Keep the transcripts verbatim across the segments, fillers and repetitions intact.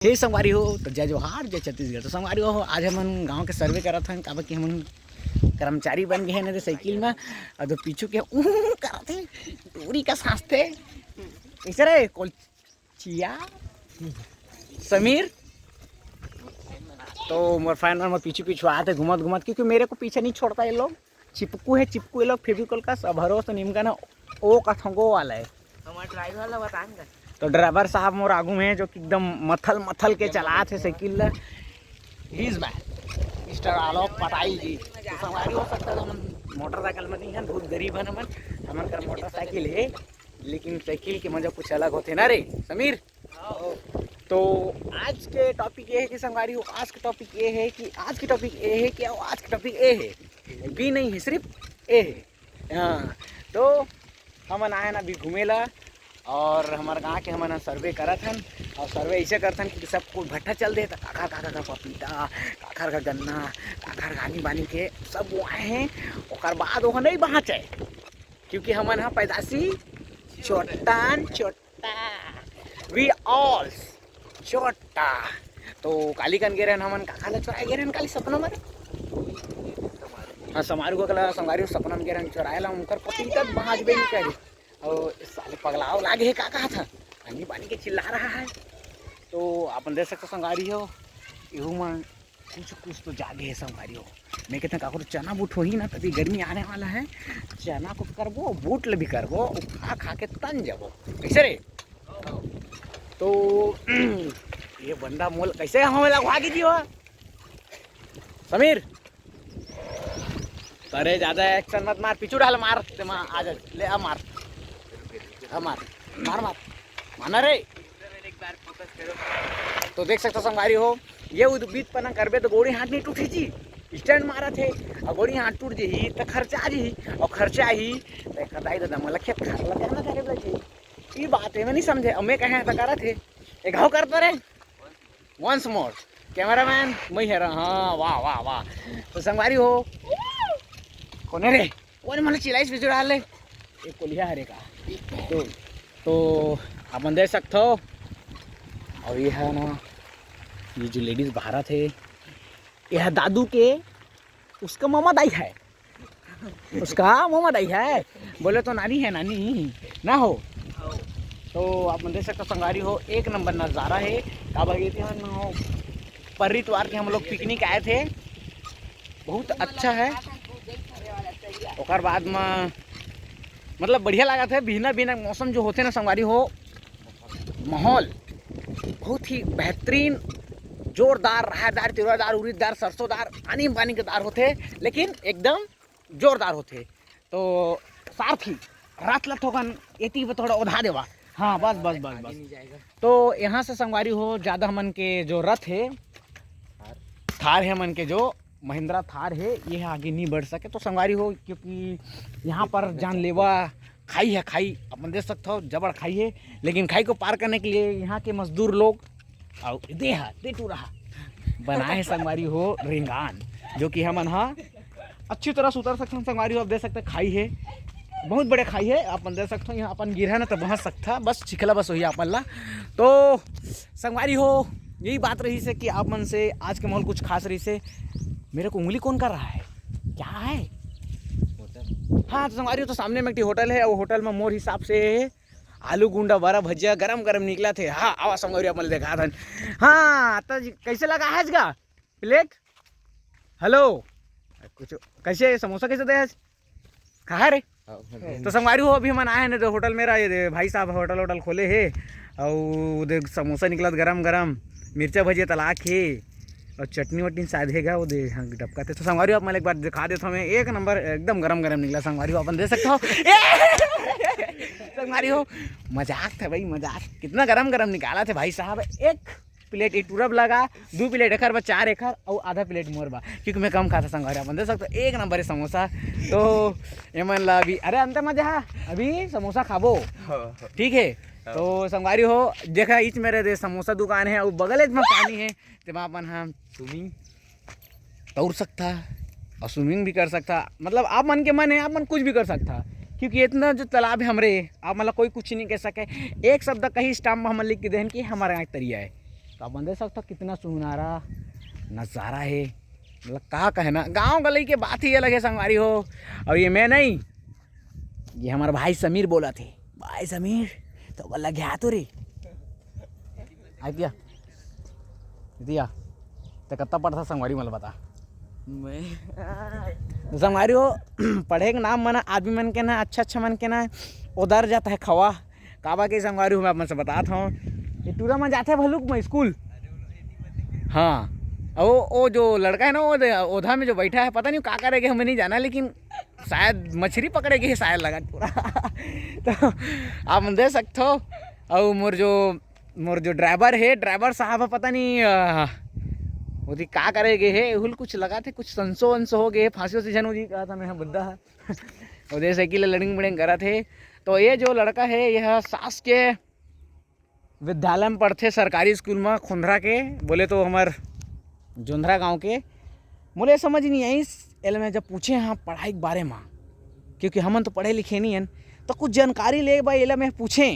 हे संगवारी हो, तो जय जोहार, जय छत्तीसगढ़। तो संगवारी हो, आज हमन गांव के सर्वे करत हन, काबर कि हमन कर्मचारी बन गए हैं ना, तो साइकिल में, और जो पीछू के ऊं करत है, टूरी का सांस थे। इसे रे, कोलचिया, समीर, तो मोर फ्रेंड मन मोर पीछू पीछू आते घूमत घूमत, क्योंकि मेरे को पीछे नहीं छोड़ता ये लोग। चिपकू है, चिपकू ये लोग फेविकोल का सब भरोस तो निमका ना, ओ कथंगो वाला है। हमारे ड्राइवर ला बताएंगे। तो ड्राइवर साहब मोर आगू में है, जो कि एकदम मथल मथल के चलात है साइकिल ला। He is man, मिस्टर आलोक पटाई जी। तो संगवारी हो सकता है, तो हमन मोटरसाइकिल में नहीं है, बहुत गरीब है हमन। हमन कर मोटरसाइकिल है, लेकिन साइकिल के मजा कुछ अलग होते ना रे समीर। तो आज के टॉपिक ये है कि संगवारी हो, आज के टॉपिक ये है कि आज के टॉपिक ये है कि आज के टॉपिक ये है, बी नहीं है, सिर्फ ए है। हाँ, तो हमन आए ना अभी घूमे ला, और हमारे गाँव के हमन सर्वे करत हन। और सर्वे ऐसे करथन कि सब कोई भट्ठा चल दे, तो काखर काखर का पपीता, काखर का गन्ना, काखर का आनी बानी के सब वो आए हैं। ओकर बाद वो नहीं बाँचे, क्योंकि हमन ह पैदाशी चोटान चोटा, we all चोटा। तो काली कन गे रहन हमन, काखर ला चोराए गे रहन काली सपना में। हाँ, समारू का ला, संगवारी सपना में गे रहन चोराए ला, उनकर पपीता बाँचबे नहीं करी। और साले पगलाव लागे है, का कहा था, आनी बानी के चिल्ला रहा है। तो अपन देख सकते संगवारी हो, इहू मन कुछ कुछ तो जागे है संगवारी हो। मैं कहते काकरो चना बूट होही ना, तभी गर्मी आने वाला है, चना को करबो, बूट ले भी करबो, खा खा के तन जाबो। कैसे रे? तो ये बंदा मोल कैसे हमें लगवा के दियो समीर? अरे ज्यादा एक्शन मत मार, पीछू डाल मार, ते मा आ जा, ले आ मार, आ मार, मार मार, माना रे। तो देख सकता संगवारी हो, ये उद्बीत पना करबे तो गोड़ी हाथ नहीं टूटी जी, स्टैंड मारा थे, और गोड़ी हाथ टूट जी तो खर्चा आ जी, और खर्चा ही तो कदाई दादा मोला खेत खार ला करना करे बोला जी। ये बात है, मैं नहीं समझे, और मैं कहे तो करा थे, एक घाव करता रहे। Once more, कैमरामैन मैं है रहा, हाँ, वाह वाह वाह। तो संगवारी हो, कोने रे, कोने मतलब चिल्लाइस बिजुरा ले, एक कोलिया हरे का। तो तो अपन देख सकते हो, और ये है ना, ये जो लेडीज भारत है, ये है दादू के, उसका मामा दाई है, उसका मामा दाई है, बोले तो नानी है, नानी ना हो। तो अपन देख सकते हो संगवारी हो, एक नंबर नज़ारा है। काबर ये थे हम लोग पर्री तुआर के हम लोग पिकनिक आए थे, बहुत अच्छा है। ओकर बाद में मतलब बढ़िया लगा थे, बिहना बिहना मौसम जो होते ना संगवारी हो, माहौल बहुत ही बेहतरीन, जोरदार, राहरदार, तिवरादार, उरीददार, सरसोंदार, आनी बानी के दार होते, लेकिन एकदम जोरदार होते। तो सारथी, रात ला थोकन एती बर थोड़ा ओधा देवा। हाँ, बस बस बस बस। तो यहाँ से संगवारी हो, ज़्यादा हमन के जो रथ है, थार है हमन के, जो महिंद्रा थार है, ये आगे नहीं बढ़ सके। तो संगवारी हो, क्योंकि यहाँ पर जानलेवा खाई है, खाई अपन देख सकते हो, जबड़ खाई है, लेकिन खाई को पार करने के लिए यहाँ के मजदूर लोग, और दे हा, दे टूरा हा, बनाए है संगवारी हो रिंगान, जो कि हमन हा अच्छी तरह से उतर सकते हैं संगवारी हो। आप देख सकते हैं खाई है, बहुत बड़े खाई है, आप मन देख सकते हो, यहाँ अपन गिरा ना तो बहस सकता, बस छिखला बस वही अपन ला। तो संगवारी हो, यही बात रही से कि आप मन से आज के माहौल कुछ खास रही से। मेरे को उंगली कौन कर रहा है, क्या है? हाँ, तो संगवारी हो, तो सामने में एक ठे होटल है, वो होटल में मोर हिसाब से आलू गुंडा बरा भजिया गरम गरम निकला थे। हाँ, आवा संगवारी हो, अपन देखा था। हाँ, तो जी, कैसे लगा है आज का प्लेट? हेलो, कुछ कैसे समोसा कैसे दे आज? कहा रे? तो संगवारी हो, अभी हमन आए हैं ना, तो होटल मेरा ये दे, भाई साहब होटल होटल खोले है, और दे समोसा निकलत गरम गरम, मिर्चा भजिया तलाक है, और चटनी वटनी शायद है गा, वो दे, हाँ, डबका थे। तो संगवारी हो, आप मैं एक बार दिखा देता हूँ, मैं एक नंबर एकदम गरम गरम निकला संगवारी हो, अपन दे सकते हो। संगवारी हो, मजाक था भाई, मजाक। कितना गरम गरम निकाला थे भाई साहब, एक प्लेट ए टूरब लगा, दू प्लेट एकर बा, चार एकर, और आधा प्लेट मोर बा, क्योंकि मैं कम खाता संगवारी, अपन दे सकते हो, एक नंबर है समोसा। तो एमन ला अभी, अरे अंत मजा हा, अभी समोसा खाबो, ठीक है? तो संगवारी हो, देखा, इच मेरे दे समोसा दुकान है, और बगल में पानी है, तेमा अपन हम स्विमिंग तैर सकता और स्विमिंग भी कर सकता, मतलब आप मन के मन है, आप मन कुछ भी कर सकता, क्योंकि इतना जो तालाब है हमरे, आप मतलब कोई कुछ नहीं कह सके। एक शब्द कहीं स्टाम्प में हम लिख के देहन कि हमारे यहाँ एक तरिया है, तो अपन देख सकथो कितना सुनारा नजारा हे। मतलब का कहना, गांव गली के बात ही अलग हे संगवारी हो। अउ ये मैं नहीं, ये हमर भाई समीर बोलत हे। भाई समीर, तो बोला गया तो रे। आइतिया, इतिया, ते कत्ता पढ़था संगवारी, मोला बता। मैं तो संगवारी हो, पढ़े के नाम म ना आदमी मन के ना, अच्छा अच्छा मन के ना उदर जात हे खवा। काबर के संगवारी हो, मैं आप मन से बतात हूँ, ये टूरा मन जाथे भलुक म स्कूल। हाँ, वो, वो जो लड़का हे ना, वो दे-, ओधा में जो बैठा हे, पता नहीं का करे गे, हमें नहीं जाना, लेकिन शायद मछरी पकड़े गे हे, शायद लगा पूरा। तो आप मन देख सकथो, अउ मोर जो, मोर जो ड्राइवर हे, ड्राइवर साहब ह, पता नहीं, अ, ओती का करे गे हे, एहू ल कुछ लगथे, कुछ संसो वंसो हो गे हे, फांसी वांसी झन हो जी, कहा था मैं, बुड्ढा हे। ओदे साइकिल ल लड़िंग बड़िंग करत हे। तो ये जो लड़का हे, यह शासकीय विद्यालय में पढ़थे, सरकारी स्कूल में, खोंधरा के, बोले तो हमर जोंधरा गांव के। मोला ये समझ नहीं आइस, एला मैं जब पूछे हाँ पढ़ाई के बारे में, क्योंकि हमन तो पढ़े लिखे नहीं हन, तो कुछ जानकारी ले बर एला मैं पूछे,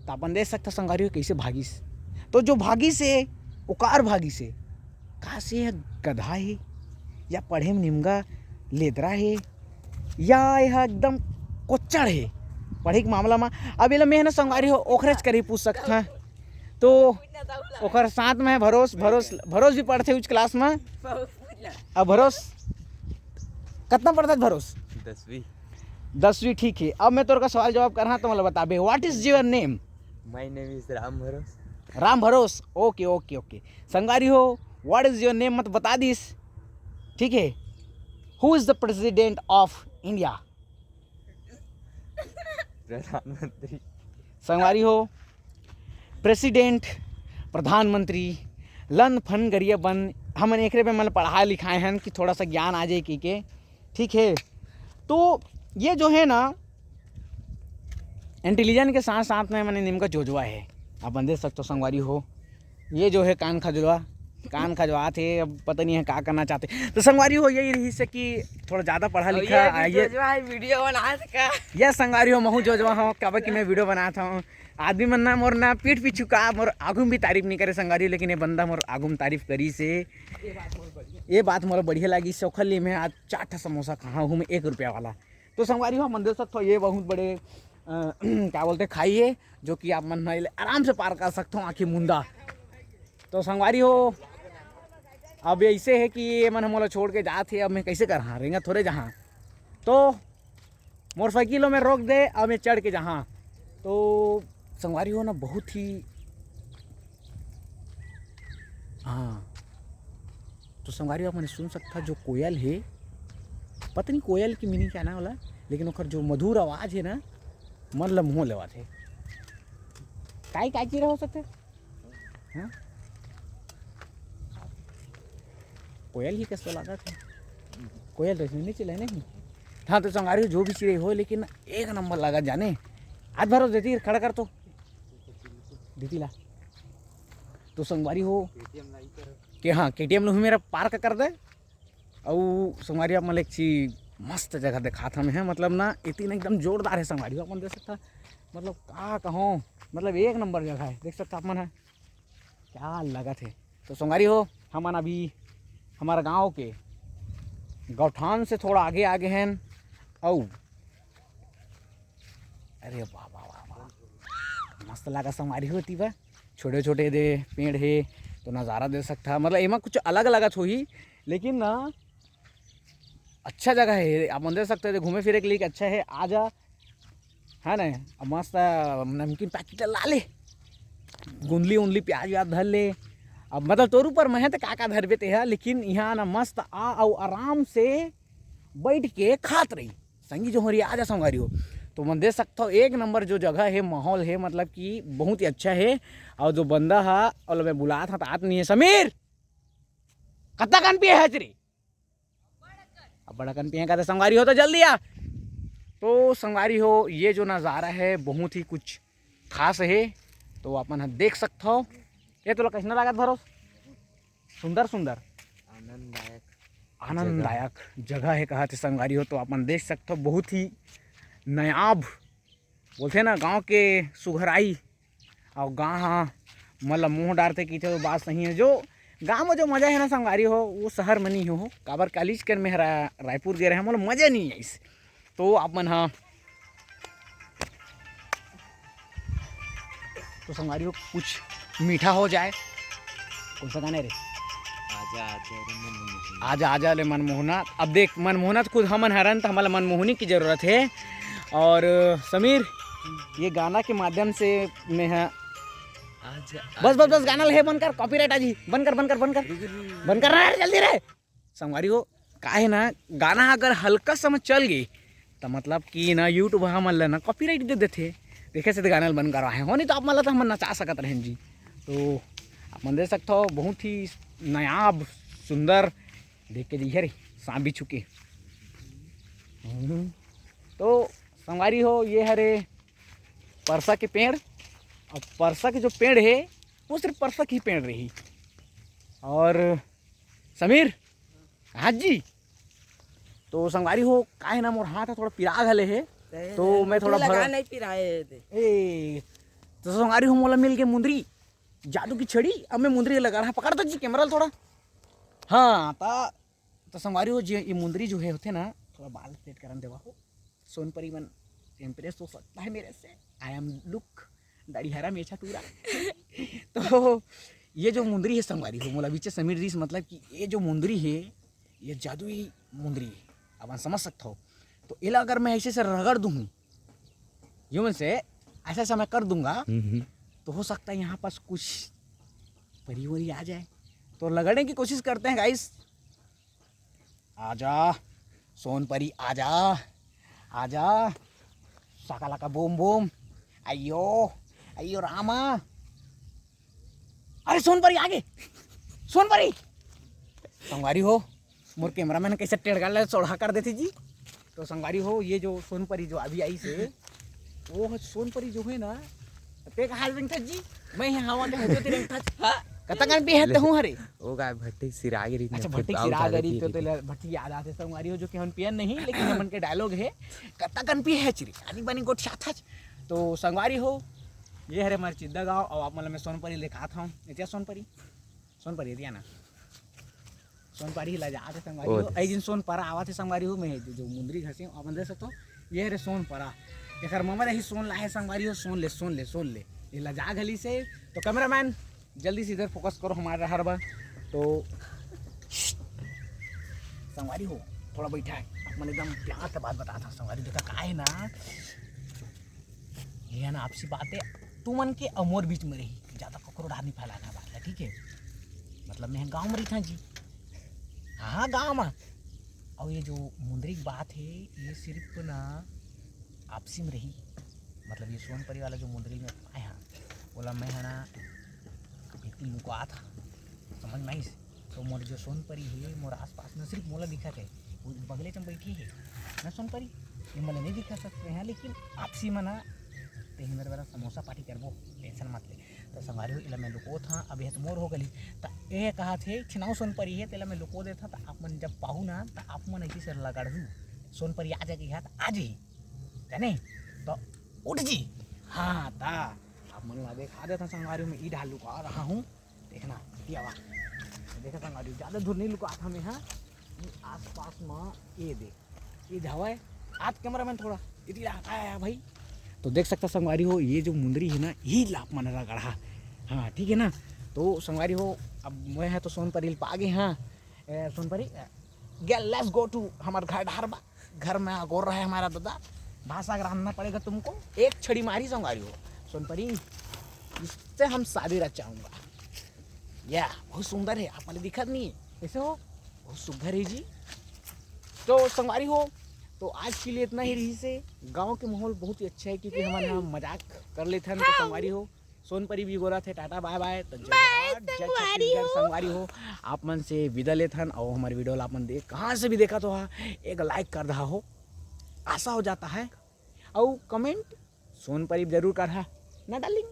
तो अपन देख सकथो संगवारी हो कैसे भागिस। तो जो भागिस हे, ओकार भागिस हे। का से यह गधा हे, या पढ़े में निमगा लेदरा हे, या यह एकदम कोच्चड़ हे पढ़े के मामला में? अब एला मैं ना संगवारी हो ओखरेच करी पूछ सकत हूँ। तो ओखर साथ में भरोस, भरोस, भरोस भी पढ़थे उच्च क्लास में। अब भरोस, कतना पढ़थस भरोस? दसवीं। दसवीं, ठीक हे। अब मैं तोर का सवाल जवाब करहा, तो मोला बताबे, what is your name? My name is Ram भरोस। राम भरोस, OK, OK, OK। संगवारी हो, what is your name मत बता दिस, ठीक हे। Who is the president of India? प्रधानमंत्री। संगवारी हो, प्रेसिडेंट, प्रधानमंत्री, लन फन गरिया बन, हमन एकरे में मन पढ़ाए लिखाए हन कि थोड़ा सा ज्ञान आ जाए की के, ठीक हे। तो ये जो हे ना, इंटेलिजेंट के साथ साथ में मने निमका जोजवा हे। आप मन देख सकथो संगवारी हो, ये जो हे कान खजवा, कान खजवात हे, अब पता नहीं हे का करना चाहथे। तो संगवारी हो, यही रहिस हे कि थोड़ा ज्यादा पढ़ा अउ लिखा ये भी आइए। जोजवा हे, वीडियो बनात का। ये संगवारी हो, महू जोजवा हो, काबर कि मैं वीडियो बनात हूँ। आदमी मन ना मोर ना पीठ पीछू का, मोर आगू में भी तारीफ नहीं करे संगवारी हो, लेकिन ये बंदा मोर आगू में तारीफ करिस हे। ये बात मोला बढ़िया लागिस हे। ओखर लिए मैं आज चार ठा समोसा खाहा हूँ मैं एक रुपया वाला। तो संगवारी हो, आप मन देख सकथो, ये बहुत बड़े, अ, क्या बोलथे, खाई हे, जो कि आप मन ह एला आराम से पार कर सकथो आँखी मुंदा। तो संगवारी हो, अब ऐसे हे कि ये मन ह मोला छोड़ के जात हे, अब मैं कैसे करहा, रेंगा थोड़े जहाँ। तो मोटरसाइकिल में रोक दे, अब मैं चढ़ के जहाँ। तो संगवारी हो ना, बहुत ही, हाँ, तो संगवारी हो, आप मन सुन सकथा, जो कोयल हे, पता नहीं कोयल की मीनिंग क्या ना होला, लेकिन ओकर जो मधुर आवाज हे ना, मन ल मोह लेवाथे। काई काई चिरई हो सकथे? हाँ? कोयल ही कस तो लागत हे। कोयल तो इसमें नहीं चिल्लाए नहीं। हाँ, तो संगवारी हो, जो भी चिरई हो, लेकिन एक नंबर लागत जाने। आज भरोस देती, खड़ा कर तो। देती ला। तो संगवारी हो, के हाँ, KTM लूही मेरा पार्क कर दे। अउ संगवारी हो, आप मन ल एक चीज मस्त जगह देखात हन मैं, मतलब ना, एती ना एकदम जोरदार हे संगवारी हो, आप मन देख सकथा, मतलब का कहूँ, मतलब एक नंबर जगह हे, देख सकथा आप मन ह, क्या लगत हे। तो संगवारी हो, हमन अभी हमर गांव के गौठान से थोड़ा आगे आगे हन, अउ अरे वाह, वाह, वाह, वाह। मस्त लगा संगवारी हो, एती बा। छोटे-छोटे दे पेड़ हे, तो नज़ारा देख सकथा। मतलब एमा कुछ अलग लगत होही, लेकिन ना अच्छा जगह हे। आप मन देख सकथा, घूमे फिरे के लिए अच्छा हे। आ जा, है ना? अब मस्त नमकीन पैकेट ला ले, गोंदली-ओंदली, प्याज-व्याज धर ले। अब मतलब तोर ऊपर में हे, त का-का धरबे तेहा, लेकिन इहाँ ना मस्त आ अउ आराम से बइठ के खात रही। संगी जो हो रही, आ जा संगवारी हो। तो मन देख सकथव, एक नंबर जो जगह हे, माहौल हे, मतलब कि बहुत ही अच्छा हे। अउ जो बंदा हा, ओला मैं बुलात हा, त आत नहीं हे। समीर, कत्ता कन पिए हच रे? अब्बड़ अकन पिए कहते, संगवारी हो, तो जल्दी आ। तो संगवारी हो, ये जो नज़ारा हे, बहुत ही कुछ खास हे। तो आप मन ह देख सकथव। ये तोला कइसना लागत भरोस? सुंदर सुंदर, आनंददायक आनंददायक जगह हे, कहत हे संगवारी हो। तो आप मन देख सकथव, बहुत ही नायाब, बोलथे ना, गांव के सुघराई, अउ गांव ह मन ला मोह डारथे कहिथे, तो बात सही है। जो गाँव में जो मजा है ना संगवारी हो, वो शहर में नहीं हो। काबर कालीच कर मैं रा-, रायपुर गे रहे, मोला मजा नहीं आइस। तो आप मन हा, तो संगवारी हो, कुछ मीठा हो जाए। कौन सा गाना है रे? आजा आजा रे मनमोहना। आजा आजा ले मनमोहना। अब देख, मनमोहना तो खुद हमन हरन, तो हमला मनमोहनी की जरूरत है। और समीर, ये गाना के माध्यम से मैं हा, आजा बस बस बस, गाना ले बंद कर, कॉपीराइट आ जी। बंद कर, बंद कर, बंद कर, बंद कर ना यार, जल्दी रे। संगवारी हो, का है ना, गाना अगर हल्का सा में चल गई, तो मतलब कि ना, YouTube हमन ला ना कॉपीराइट दे देथे। देखे से तो गाना ल बंद करवा है, हो नहीं तो आप मन ला तो हमन नचा सकत रहेन जी। तो आप मन देख सकते हो, बहुत ही नायाब, सुंदर, देख के जइहे रे, सांप भी छुके। हम्म। तो संगवारी हो, ये हरे परसा के पेड़। अब परसा के जो पेड़ है, वो सिर्फ परसा के ही पेड़ रही। और समीर, हाँ जी, तो संगवारी हो, का है ना, मोर हाथ ह थोड़ा पिरा घले हे, तो मैं थोड़ा लगा भर- नहीं पिराए दे। ए, तो संगवारी हो, मोला मिल के मुंदरी, जादू की छड़ी। अब मैं मुंदरी लगा रहा, पकड़ तो जी कैमरा ल थोड़ा। हाँ, ता तो संगवारी हो, जे ये मुंदरी जो है होथे ना, थोड़ा बाल सेट करन देवा हो। सोनपरी मन इम्प्रेस हो सकता है मेरे से। I am look दाढ़ी हरा मेछा टूरा। तो ये जो मुंदरी है संगवारी हो, मोला बीचे समीर रिस, मतलब कि ये जो मुंदरी है, ये जादुई मुंदरी है, अपन समझ सकता हो। तो एला अगर मैं ऐसे से रगड़ दूँ, यूं से ऐसा ऐसा मैं कर दूंगा, हम्म, हम्म। तो हो सकता है यहाँ पास कुछ परी वरी आ जाए। तो रगड़ने की कोशिश करते हैं गाइस। आजा सोनपरी, आजा, आजा, साका लाका बूम बूम, अयो, अयो रामा। अरे सोनपरी आगे, सोनपरी। संगवारी हो, मोर कैमरामैन कैसे टेढ़ कर ले, सोढ़ा कर देथे जी। तो संगवारी हो, ये जो सोनपरी जो अभी आई से, वो ह सोनपरी जो है ना, ते कहा रेंगता जी, मैं यहाँ हवा के हजोती रेंगता। हाँ। कतकन पी है तहूँ हरे? ओ गाय भट्टी सिरागे रही, अच्छा, भट्टी सिरागे रही, तो तेला भट्टी याद आथे संगवारी हो, जो कि हम पियन नहीं, लेकिन हमन के डायलॉग है, कतकन पी है चिरी, आनी बानी गोठियाथच। तो संगवारी हो, ये हरे हमारे चिद्दा गाँव, और आप मतलब मैं सोनपरी दिखात हूँ। एतिया सोनपरी, सोनपरी एतिया ना, सोनपरी ही लजात है संगवारी हो। ऐ दिन सोनपरा आवत है संगवारी हो, मैं जो, जो मुंदरी घसे हूँ, आप देख सकते हो, ये हरे सोनपरा, एकर ममा रही सोन लाहे संगवारी हो, सोन ले, सोन ले, सोन ले, ये लजा घली से। तो कैमरामैन, जल्दी से इधर फोकस करो हमारे रहर बा। तो संगवारी हो, थोड़ा बैठा है, आप मन एकदम प्यार से बात बता था संगवारी, देखा का है ना, ये है ना आपसी बात है, तुमन के अउ मोर बीच में रही, ज़्यादा ककरो डाहर नहीं फैलाना बात है, ठीक है? मतलब मैं गाँव में रही था जी, हाँ हाँ गाँव में। और ये जो मुंदरी की बात है, ये सिर्फ ना आपसी में रही। मतलब ये सोनपरी वाला जो मुंदरी में पाए हाँ, बोला मैं है ना, एक दिन लुका था, समझ में आइस? तो मोर जो सोनपरी है, मोर आसपास में सिर्फ मोला दिखत है, वो बगले च बैठी है ना सोनपरी, ये मोला नहीं दिखा सकते हैं, लेकिन आपसी में ना, तेही मेरे वाला समोसा पार्टी करबो, टेंशन मत ले। तो संगवारी हो, इला मैं लुको था, अब ये तो मोर हो गली, तो ये कहा थे छिनाऊ सोनपरी है, तेला मैं लुको देता, तो आप मन जब पाहू ना, तो आप मन ऐसी से लगड़हू, सोनपरी आ जाएगी, हाथ आ जाही, जाने? तो उठ जी। हाँ, ता आप मन ला देखा देता संगवारी, मैं ई डाल लुका रहा हूँ। देखना, ये आवा। देखा संगवारी, ज्यादा दूर नहीं लुकात हमें, हाँ। ये आसपास में ये दे, ये जावा है। आज कैमरामैन थोड़ा इधर आ, आया भाई। तो देख सकता संगवारी हो, ये जो मुंदरी है ना, यही लाप मन रगड़ा। हाँ, ठीक है ना। तो संगवारी हो, अब मैं है तो सोनपरी पा गए, हाँ। ए, सोनपरी, ए, गया, let's go to हमारे घर डहर बा। घर में अगोर रहे हमारा दादा, भाषा अगर आनना पड़ेगा तुमको, एक छड़ी मारी संगवारी हो। सोनपरी, इससे हम शादी रचाऊंगा। या, बहुत सुंदर है, आप वाले दिखत नहीं है। कैसे हो? बहुत सुंदर है जी। तो संगवारी हो, तो आज के लिए इतना ही रही से। गांव के माहौल बहुत ही अच्छा है, क्योंकि हमन यहाँ मजाक कर लेथन। तो संगवारी हो, सोनपरी भी बोला थे टाटा बाय बाय। तो जय जोहार, जय छत्तीसगढ़ संगवारी हो। संगवारी हो, आप मन से विदा लेथन, और हमारे वीडियो ला आप मन देख, कहाँ से भी देखा तो हा, एक लाइक कर दहा हो, आशा हो जाता है, और कमेंट सोनपरी जरूर कर हा ना डार्लिंग।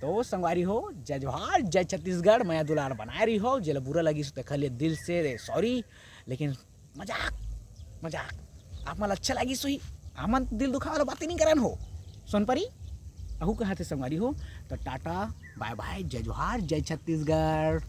तो संगवारी हो, जय जोहार, जय छत्तीसगढ़, मया दुलार बनाए रही हो। जेला बुरा लगी सो तेखर लिए दिल से रे सॉरी, लेकिन मजाक, मजाक। आप मन अच्छा लगी सोही, हमन दिल दुखावे वाला बातें नहीं करन हो। सोनपरी, अहू कहा थे संगवारी हो, तो टाटा, बाय बाय, जय जोहार, जय छत्तीसगढ़।